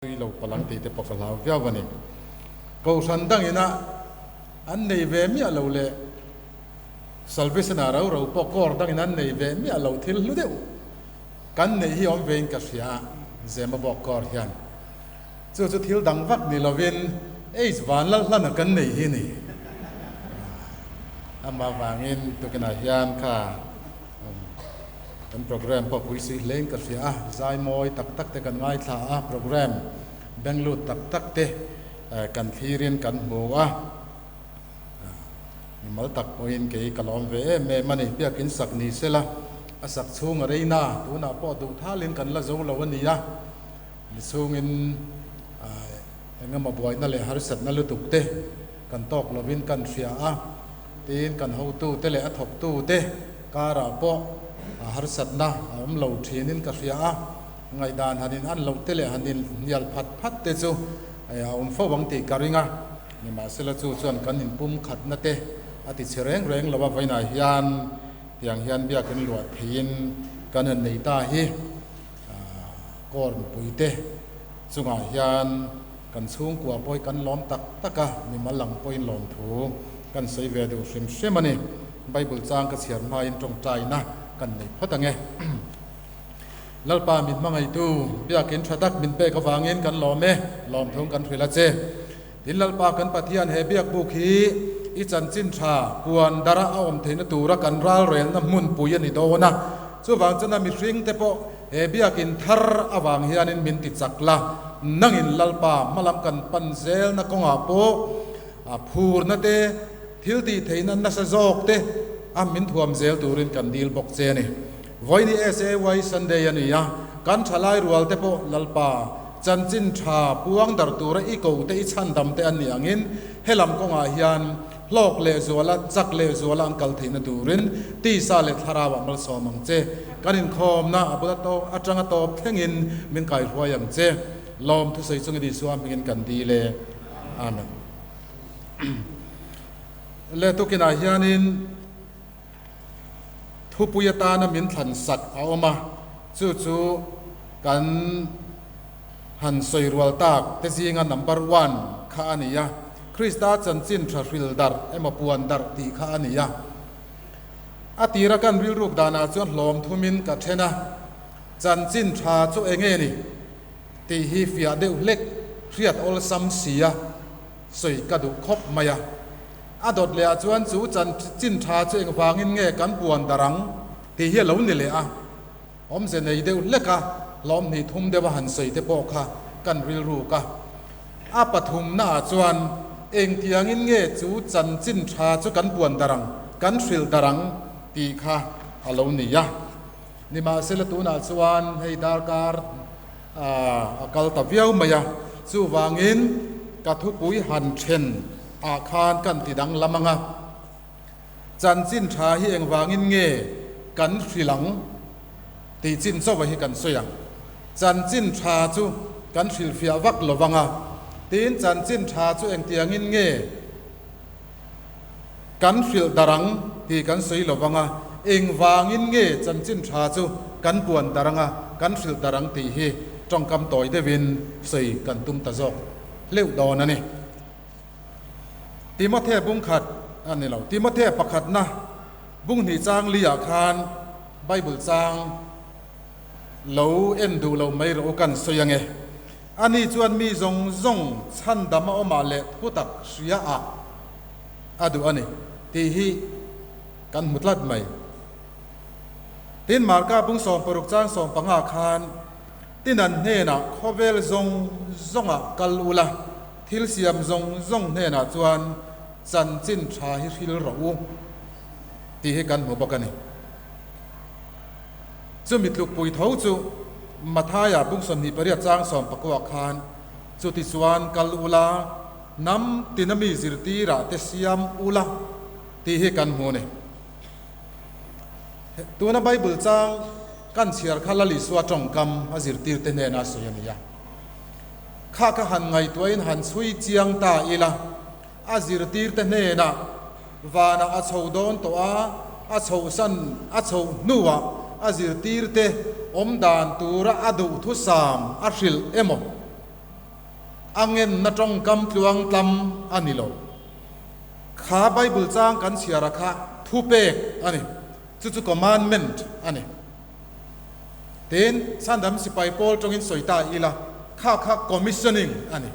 Tui lo palang tih te pawh ka hlau viau a ni. Kohhran dangina an nei ve miah lo leh Salvation-ah rau rau pawh kawr dangin an nei ve miah lo thil hlu deuh kan neih hi awm vein ka hria a, Zemabawk kawr hian. Chu chu thil dang vak ni lovin H Vanlal hlana kan nei hi ni. Amah vangin tukinah hian kha. Kan program pawh pui si hlein ka hria a, zai mawi tak tak te kan ngaithla a, program beng lut tak tak te kan thlirin kan hmu a, mimal tak pawhin kei ka lawm ve em em a ni. Biakin sak ni sela a sak chhung a rei na, tunah pawh duh thalin kan la zo lo a ni a, mi chhungin engemaw buaina leh harsatna lutuk te kan tawk lovin kan hria a. Tin, kan hotute leh a thawktute karah pawh harsatna a awm lo thinin ka hria a, ngaihdan han in an loh te leh han in hnial phat phat te chu a awm fo ang tih ka ring a, nimahsela chu chuan kan inpum khatna te a ti chhe reng reng lo a, vawiinah hian tiang hian biakin luah theiin kan han nei ta hi Corps mipuite chungah hian Kan chhungkua pawh hi kan lawm tak tak a, mimal ang pawhin lawmthu kan sawi ve duh hrim hrim a ni. Bible chang ka chhiar hmain tawngtaina kan nei phawt ang e. Lalpa min hmangaihtu, biakin tha tak min pek avangin kan lawm e, lawmthung kan hrilh a che. Tin Lalpa kan Pathian he biakbuk hi i chanchin tha puan dara a awm theihna tura kan ralrelna hmunpui a ni dawn a, chuvang chuan a mihringte pawh He biakin thar avang hianin min ti chak la, nangin Lalpa hmalam kan pan zelna kawngah pawh phurna te, thil tih theihna nasa zawk te a min thuam zel turin kan dil bawk che a ni. Vawiini SAY Sunday a ni a, kan thalai rual te pawh Lalpa chanchin tha puang dar tura i ko te i chhandam te an nih angin helam kawngah hian Hlawk leh zuala, chak leh zuala an kal theihna turin tisa leh thlarauah malsawm ang che. Kan inkhawmna a bula tawk atanga tawp thlengin min kaihruai ang che. Lawm thusawi chungin Isua hmingin kan dil e. Amen. Le tukinah hianin thupui atana min thlan sak a awm a, chu chu kan han sawi rual tak te zinga number one kha a ni a, Krista chanchin tha hril darh emaw puan darh tih kha a ni a. A tira kan rilruk danah chuan hlawm thumin ka then a, chanchin tha chu eng nge ni tih hi fiah deuh hlek hriat awlsam si a sawi ka duh khawp mai a. A dawt leh ah chuan chu chanchin tha chu engvangin nge kan puan darh ang tih hi a lo ni leh a. Awmze nei deuh hlek a, hlawmhnih thum deuh a han sawi te pawh kha kan rilruk a. A pathumna ah chuan engtiangin nge chu chanchin tha chu kan puan darh ang, kan hrilh darh ang tih kha a lo ni a. Nimahsela tunah chuan hei darkar a kal ta viau mai a, chuvangin ka thupui han then ah khan kan ti danglam ang a. Chanchin tha hi engvangin nge kan hrilh ang tih chin chauha hi kan sawi ang. Chanchin tha chu kan hrilhfiah vak lo vang a, tin chanchin tha chu engtiangin nge kan hrilh darh ang tih kan sawi lo vang a, engvangin nge chanchin tha chu kan puan darh ang a, kan hrilh darh ang tih hi tawngkam tawi deuhin sawi kan tum ta zawk hleuh dawn a ni. Timothea bung khat a ni lo. Timothea pakhatna bung hnih chang li ah khan Bible chang lo en duh lo mai rawh u kan sawi ange. Ani chuan mi zawng zawng chhandam a awmah leh thu tak hria ah a duh a ni tih hi kan hmu tlat mai. Tin Marka bung 60 chang 15 khan tin an hnenah khawvel zawng zawngah kal ula, Thil siam zawng zawng hnenah chuan chanchin tha hi hril rawh u tih hi kan hmu bawk a ni. Chumi tlukpui tho chu Mathaia bung 28 chang 19 khan chuti chuan kal ula, hnam tina mi zirtirah te siam ula tih hi kan hmu a ni. Tuna Bible chang kan chhiar kha Lal Isua tawngkam a zirtirte hnena sawi a ni a. Kha ka han ngaihtuahin han chhui chiang ta ila, a zirtirte hnenah vanah a chho dawn tawh a, a chhohsan a chhoh hnuah a zirtirte awm dan tura a duhthusam a hrilh emaw? A ngenna tawngkam tluangtlam a ni lo. Kha Bible chang kan chhiar a kha thupek a ni. Chu chu commandment a ni. Tin, Chhandam sipai pawl tawngin sawi ta ila, kha kha commissioning a ni.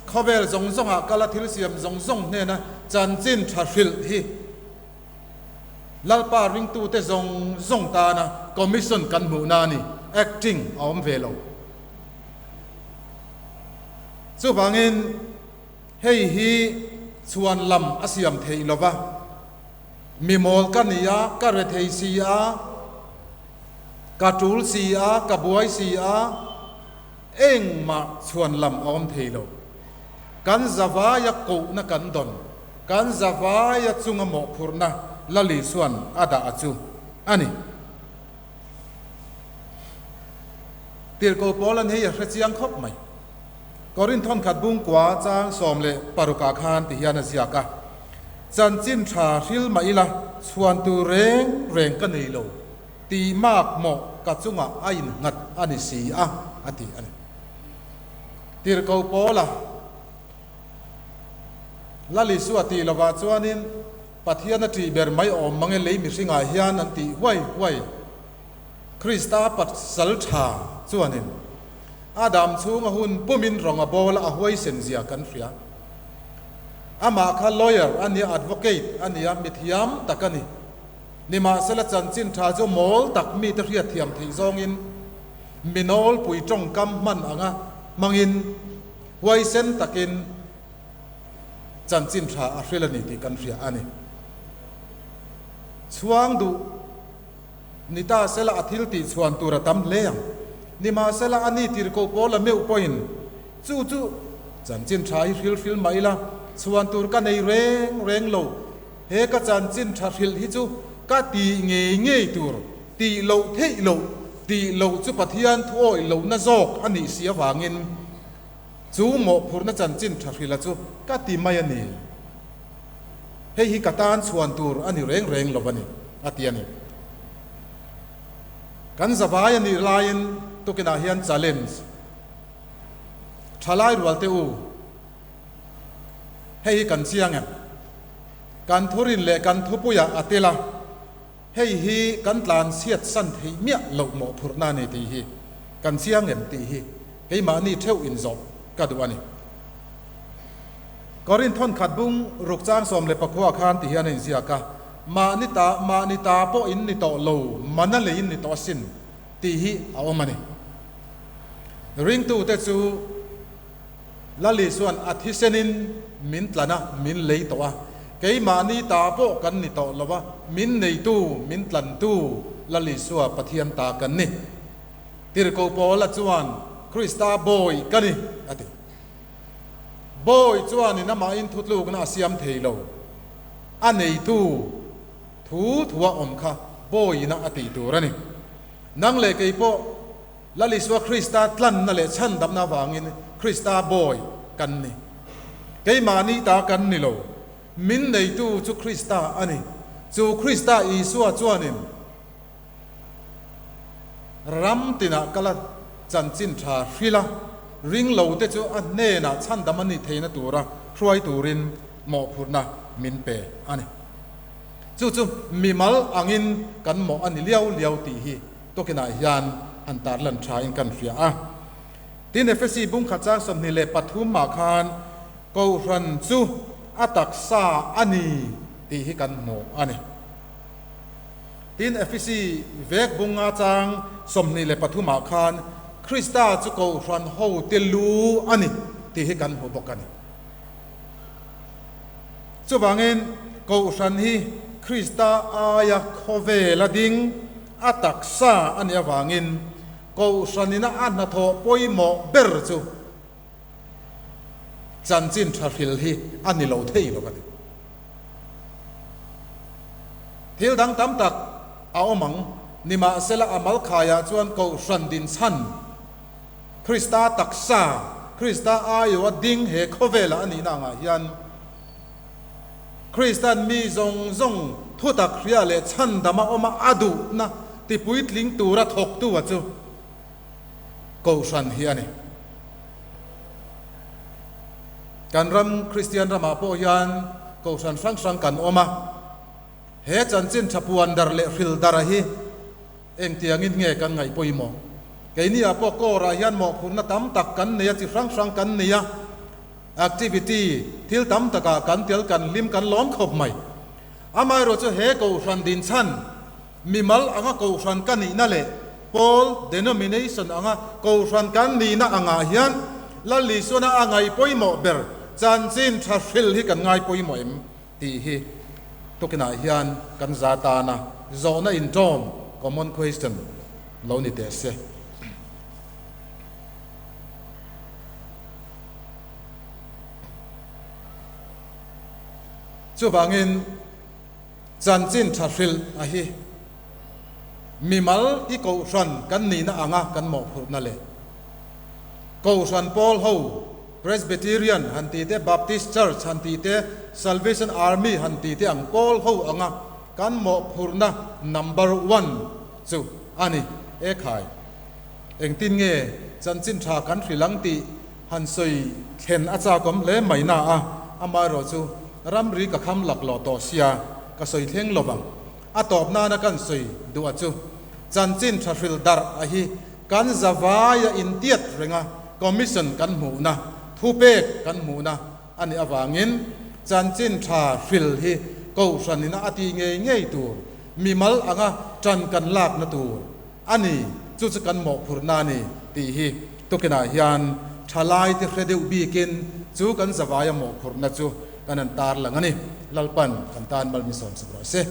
Khawvel zawng zawngah kala thil siam zawng zawng hnena chanchin tha hrilh hi Lalpa ringtute zawng zawng tana commission kan hmuhna a ni, acting a awm ve lo. Chuvangin hei hi chhuan lam a siam theih lova, mi mawl ka ni a, ka rethei si a, ka tul si a, ka buai si a, Engmah chhuan lam a awm thei lo. Kan zavaia kohna kan dawn, kan zavaia chunga mawhphurhna Lal Isua'n a dah a chu a ni. Tirhkoh Paula'n hei a hre chiang khawp mai. Korinth thawnkhat bungkua chang 16 ah khan ti hian a ziak a, Chanchin tha hril mah ila chhuan tur reng reng ka nei lo. Tih mak mawh ka chungah a innghat a ni si a, a ti a ni. Tirhkoh Paula, Lal Isua tih lovah chuanin Pathian a ṭih ber mai awm mange lei mihringah hian an tih huai huai. Krista pasal ṭha chuanin a dam chhunga hun pumin rawng a bawl a, a huaisen zia kan hria. Amah kha lawyer a nia, advocate a nia, mithiam tak a ni. Nimahsela chanchin tha chu mawl tak mite hriatthiam theih zawngin mi nawlpui tawngkam hman anga hmangin huaisen takin chanchin tha a hril a ni tih kan hria a ni. Chhuang duh ni ta sela a thil tih chhuan tur a tam hle ang. Nimahsela a ni tirhkoh pawl a meuh pawhin chu chu chanchin tha hi hril hril mah ila chhuan tur ka nei reng reng lo. He ka chanchin tha hrilh hi chu ka tih ngei ngei tur, tih loh theih loh, tih loh chu Pathian thu awih lohna zawk a nih si avangin chu mawhphurhna chanchin tha hrilha chu ka ti mai a ni. Hei hi ka tan chhuan tur a ni reng reng lo a ni, a ti a ni. Kan zavai a nih laiin tukinah hian challenge thalai rual teh u. Hei hi kan chiang em? Kan thurin leh kan thupuiah a tel a, hei hi kan tlan chhiat san theih miah loh mawhphurhna a ni tih hi kan chiang em tih hi keimahni theuh inzawh ka duh a ni. Korinth thawnkhat bung ruk chang 14 khan ti hian a inziak a, Mahni ta, mahni ta pawh in ni tawh lo, mana lei in ni tawh asin tih hi a awm a ni. Ringtute chu. Lali chuan a thisenin min tlan a, min lei tawh a. Keimahni ta pawh kan ni tawh lo a, min neitu, min tlantu Lali Sua Pathian ta kan ni. Tirhkoh Paula chuan, Krista bawi ka ni, a ti. Bawi chuanin amahin thutlukna a siam thei lo. A neitu thu thua awm kha bawina a tih tur a ni. Nang leh kei pawh Lal Isua Krista tlanna leh chhandamna avangin Krista bawi kan ni. Keimahni ta kan ni lo. Min neitu chu Krista a ni. Chu Krista Isua chuanin ram tinah kal a chanchin tha hrilh a, ring lote chu a hnenah chhandam a nih theihna tura hruai turin mawhphurhna min pe a ni. Chu chu mimal angin kan mawh a ni liau liau tih hi Tukinah hian han tarlan thain kan hria a. Tin, Efesi bungkhat chang 23 ah khan Kohhran chu a taksa a ni tih hi kan hmu a ni. Tin, Efesi vek bunga chang 23 ah khan Krista chu Kohhran hote lu a ni tih hi kan hmu bawk a ni. Chuvangin, Kohhran hi Krista aia khawvel a ding a taksa a nih avangin Kohhranina a hnathawh pawimawh ber chu chanchin tha hril hi a ni lo thei lo a ni. Thil dang tam tak a awm ang, nimahsela a malkhaiah chuan Kohhran dinchhan Krista taksa, Krista aiawha ding he khawvelah a nihna angah hian Krista'n mi zawng zawng thutak hria leh chhandama awma a duhna tipuitling tura thawktu a chu Kohhran hi a ni. Kan ram Kristian ramah pawh hian kohhran hrang hrang kan awm a, he chanchin tha puan dar leh hril dara hi engtiangin nge kan ngaih pawimawh? Keini ah pawh kawrah hian mawhphurhna tam tak kan nei a, chi hrang hrang kan nei a, activity thil tam takah kan tel kan hlim kan lawm khawp mai. Amaherawhchu he kohhran dinchhan Mimal anga kohhran ka nihna leh pawl, denomination, anga kohhran kan nihna angah hian Lal Isuana a ngaih pawimawh ber chanchin tha hril hi kan ngai pawimawh em tih hi tukinah hian kan za tana zawhna intawm, common question, lo ni teh se. Chuvangin. Chanchin tha hrilh a hi mimal hi kohhran kan nihna anga kan mawhphurhna leh kohhran pawl ho Presbyterian han tih te, Baptist Church han tih te, Salvation Army han tih te ang pawl ho anga kan mawhphurhna number one chu a ni e khai. Engtin nge chanchin tha kan hrilh ang tih han sawi thlen a chakawm hle mai na a, amaherawhchu ramri ka kham laklawh tawh sia ka sawi thleng lo vang. A tawp nana kan sawi duh a chu chanchin tha hril darh a hi kan zavaia intiat renga commission kan hmuhna, thupek kan hmuhna a nih avangin chanchin tha hril hi kohhranina a ti ngei ngei tur, mimal anga tan kan lakna tur A ni, chu chu kan mawhphurhna a ni tih hi tukinah hian thalaite hre deuh bikin chu kan zavaia mawhphurhna chu kan han tarlang a ni. Lalpan kan tan mal min sawmsak rawh se.